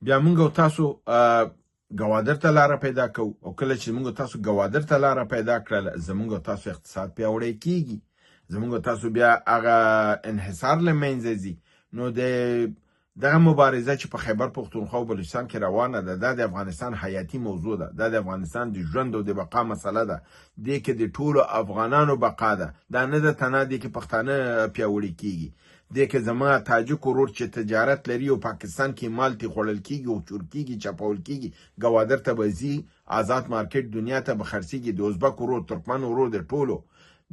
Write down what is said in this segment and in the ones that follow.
بیا موږ او تاسو ګوادر ته لاره پیدا کوو، او کله چې موږ تاسو ګوادر ته لاره پیدا کړله، زموږ او تاسو اقتصاد پیاوړی کیږي، زموږ او تاسو بیا هغه انحصار له منځه ځي. نو د دغه مبارزه چې په خیبر پښتونخوا او بلوچستان کې روانه ده، دا د افغانستان حیاتي موضوع ده، دا د افغانستان د ژوند او د بقا مسله ده. دې کې د ټولو افغانانو بقا ده، دا نه ده تنها دې کې پښتانه پیاوړي کیږي. دې کې زما تاجک ورور چې تجارت لري او پاکستان کې مال تی خوړل کیږي او چور کیږي، چپول کیږي، ګوادر ته به ځي، آزاد مارکیټ دنیا ته به خرڅیږي. د ازبک ورور، ترکمن ورور، د ټولو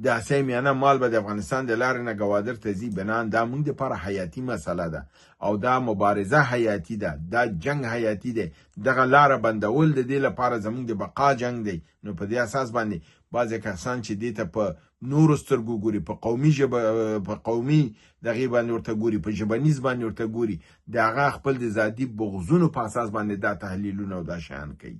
د اسیای میانه مال به د افغانستان د لارې نه ګوادر ته ځي. بنان دا موږ دپاره حیاتي مسله ده او دا مبارزه حیاتي ده، دا جنگ حیاتي دی. دغه لاره بندول د دې لپاره زموږ د بقا جنگ دی. نو په دې اساس باندې بعضې کسان چې دې ته په نورو سترګو ګوري، په قومي ژبه، په قومي دغې باندې ورته ګوري، په ژبنیز باندې ورته ګوري، د هغه خپل د ذاتي بغضونو په اساس باندې دا تحلیلونه او دا شیان کوي.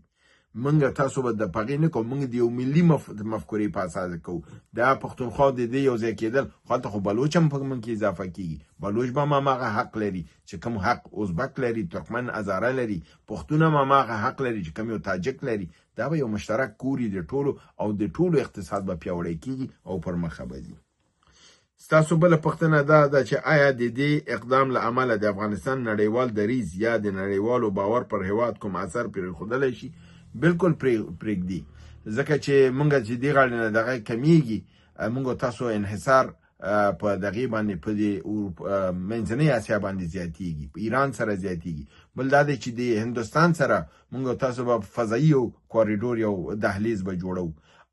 موږ تاسو به د پغې نه کوو، موږ د یو ملي مفکورې په اساس کوو. دا پښتونخوا د دې یو ځای کېدل، خو هلته خو بلوچ هم په موږ کې اضافه کېږي. بلوچ به هم هماغه حق لري چې کوم حق ازبک لري، ترکمن هزاره لري، پښتون هم هماغه حق لري چې کوم یو تاجک لري. دا به یو مشترک کوري د ټولو، او د ټولو اقتصاد به پیاوړی کېږي او پر مخه به ځي. ستاسو بله پوښتنه دا ده چې آیا د دې اقدام له امله د افغانستان نړیوال دریځ یا د نړیوالو باور پر هیواد کوم اثر پرېښودلی شي؟ بالکل پرېږدي، ځکه چې مونږ چې دې غاړې نه دغه کمیږي، مونږ تاسو انحصار په دغې باندې په دې منځنۍ اسیا باندې زیاتیږي، په ایران سره زیاتیږي. بل دا دی چې د هندوستان سره مونږ تاسو به فضایي یو کوریډور، یو دهلیز به جوړو،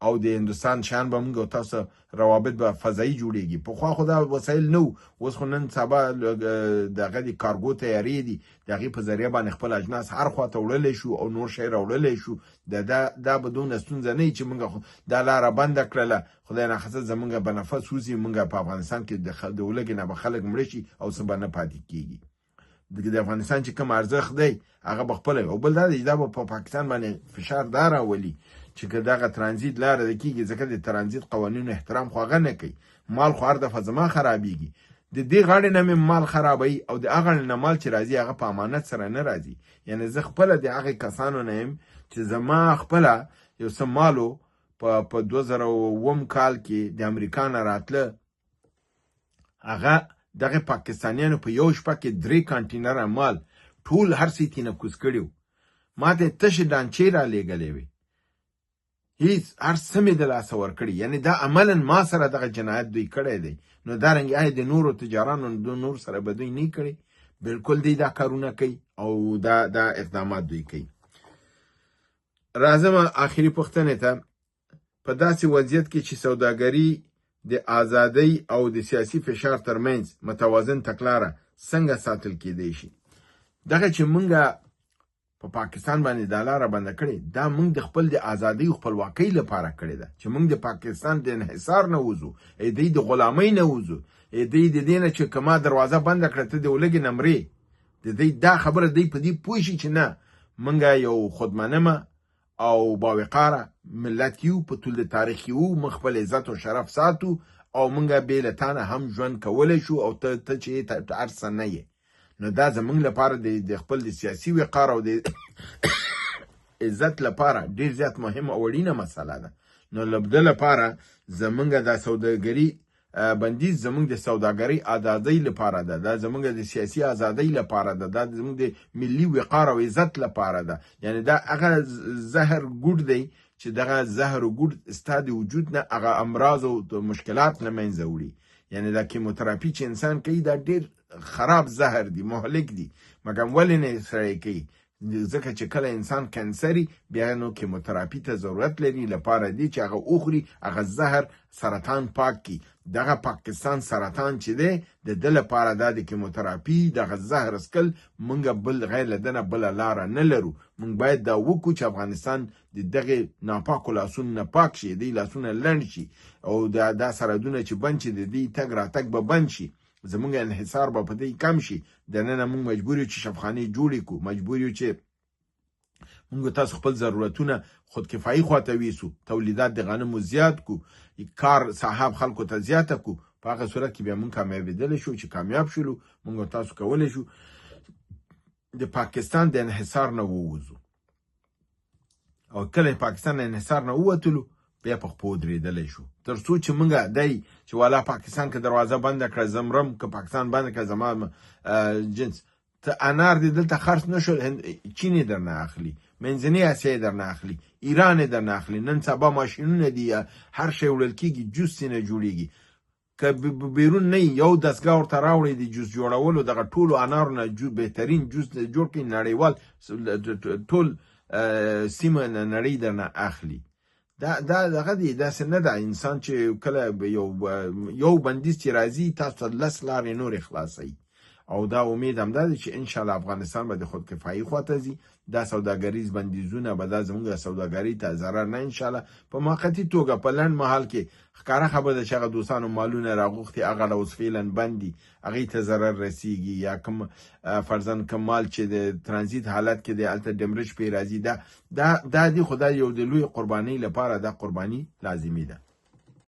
او د هندوستان شان به مونږ تاسو روابط به فضایي جوړیږي. پخوا خو دا وسایل نه وو، اوس خو نن سبا دغه د کارګو تیارې دي، د هغې په ذریعه باندې خپل اجناس هر خوا ته وړلی شو او نور شی راوړلی شو. دا به دونه ستونزه نه وي چې مونږ دا لاره بنده کړله، خدای ناخواسته زمونږ به نفس وځي، مونږ په افغانستان کې د ولږې نه به خلک مړه شي او څه به نه پاتې کېږي. د افغانستان چې کوم ارزښت دی هغه به خپله وي. او بل دا دی چې دا به په پاکستان باندې فشار دا راولي چې که دغه ترانزیت لاره د کېږي، ځکه د ترانزیت قوانینو احترام خو هغه نه کوي، مال خو هر دفعه زما خرابېږي، د دې غاړې نه مې مال خرابوي او د هغه غاړې نه مال چې راځي هغه په امانت سره نه راځي. یعنې زه خپله د هغې کسانو نه یم چې زما خپله یو څه مالو په 2007 کال کې د امریکا نه راتله، هغه دغه پاکستانیانو په یو شپه کې 3 کانټینره مال ټول هر څه یې ترېنه کوز کړي وو، ما ته یې تشې ډانچې رالېږلې وې، هیڅ هر څه مې د لاسه ورکړي. یعنې دا عملاً ما سره دغه جنایت دوی کړی دی. نو دارنګه آیا د نورو تجارانو د نور سره به دوی نه کړي؟ بالکل دوی دا کارونه کوي او دا اقدامات دوی کوي. راځم آخري پوښتنې ته. په داسې وضعیت کې چې سوداګري د ازادۍ او د سیاسي فشار ترمنځ متوازن تګلاره څنګه ساتل کېدای شي؟ دغه چې مونږه په پاکستان باندې دا لاره بنده کړې، دا مونږ د خپل د ازادۍ او خپلواکۍ لپاره کړې ده چې مونږ د پاکستان د انحصار نه وځو، ای دوی د غلامۍ نه وځو، ای دوی د دې نه چې که ما دروازه بنده کړه ته د ولږې نه مرې. د دوی دا خبره دوی په دې پوه شي چې نه، مونږ یو خودمنمه او باوقاره ملت یو، په طول د تاریخ کې وو، موږ خپل عزت او شرف ساتو او موږ بې له تا نه هم ژوند کولی شو او ته چې یې ته هر څه نه یې. نو دا زموږ لپاره د خپل د سیاسي وقار او د عزت لپاره ډېر زیات مهم او اړینه مسله ده. نو له ده لپاره زموږ دا سوداګري بندیز زموږ د سوداګرۍ ازادۍ لپاره ده، دا زموږ د سیاسي ازادۍ لپاره ده، دا زموږ د ملي وقار او عزت لپاره ده. یعنې دا هغه زهر ګوډ دی چې دغه زهر ګوډ ستا د وجود نه هغه امراض او مشکلات له منځه وړي. یعنې دا کیموتراپي چې انسان کوي دا ډېر خراب زهر دی، مهلک دی، مګر ولې نه سړی کوي؟ ځکه چې کله انسان کانسري بیا نو کیموتراپي ته ضرورت لري لپاره دی چې هغه وخوري، هغه زهر سرطان پاک کړي. دغه پاکستان سرطان چې دی د ده لپاره دا د کیموتراپي دغه زهر څښل موږ بل غیر له ده نه بله لاره نه لرو. موږ باید دا وکړو چې افغانستان د دغې ناپاکو لاسونو نه پاک شي، د دې لاسونه لنډ شي او دا سرحدونه چې بند شي، د دې تګ راتګ به بند شي، زمونږ انحصار به په دې کم شي. دننه موږ مجبور یو چې شفخانې جوړې کړو، مجبور یو چې موږ تاسو خپل ضرورتونه خودکفایي خواته ویسو، تولیدات د غنمو زیات کړو، کار صاحب خلکو ته زیاته کړو. په هغه صورت کې بیا موږ کامیابېدلی شو. چې کامیاب شولو موږ تاسو کولی شو د د پاکستان د انحصار نه ووځو، او کله پاکستان د انحصار نه ووتلو بیا په خپو درېدلی شو. تر څو چې موږ دی چې والا پاکستان که دروازه بنده کړه زمرم، که پاکستان بنده کړه زما جنس ته انار دې دلته خرڅ نه شو، چین یې درنه اخلي، منځنۍ اسیا یې درنه اخلي، ایران یې درنه اخلي. نن سبا ماشینونه دي، هر شی وړل کېږي، جوس یې نه جوړېږي. که بیرون نه یو دستګاه ورته راوړي د جوس جوړولو، دغه ټولو انارو نه بهترین جوس جوړ کړي، نړیوال ټول سیمه نړۍ درنه اخلي. دا دا دغه دی، داسې نه ده. انسان چې کله یو بندیز چې راځي تاسو ته لس لارې نورې خلاصوي. او دا امید هم دا دی چې انشاءالله افغانستان به د خودکفایي خواته ځي. دا سوداګریز بندیزونه به دا زموږ سوداګرۍ ته ضرر نه، انشاءالله په موقتي توګه په لنډ مهال کې ښکاره خبره ده چې هغه دوستانو مالونه راغوښتي، هغه له اوس فعلا بند دي، هغې ته ضرر رسیږي، یا کوم فرضاً کوم مال چې د ترانزیت حالت کې دی هلته ډمرج پرې راځي. دا دا دا دي، خو دا یو د لوی قربانۍ لپاره دا قرباني لازمي ده.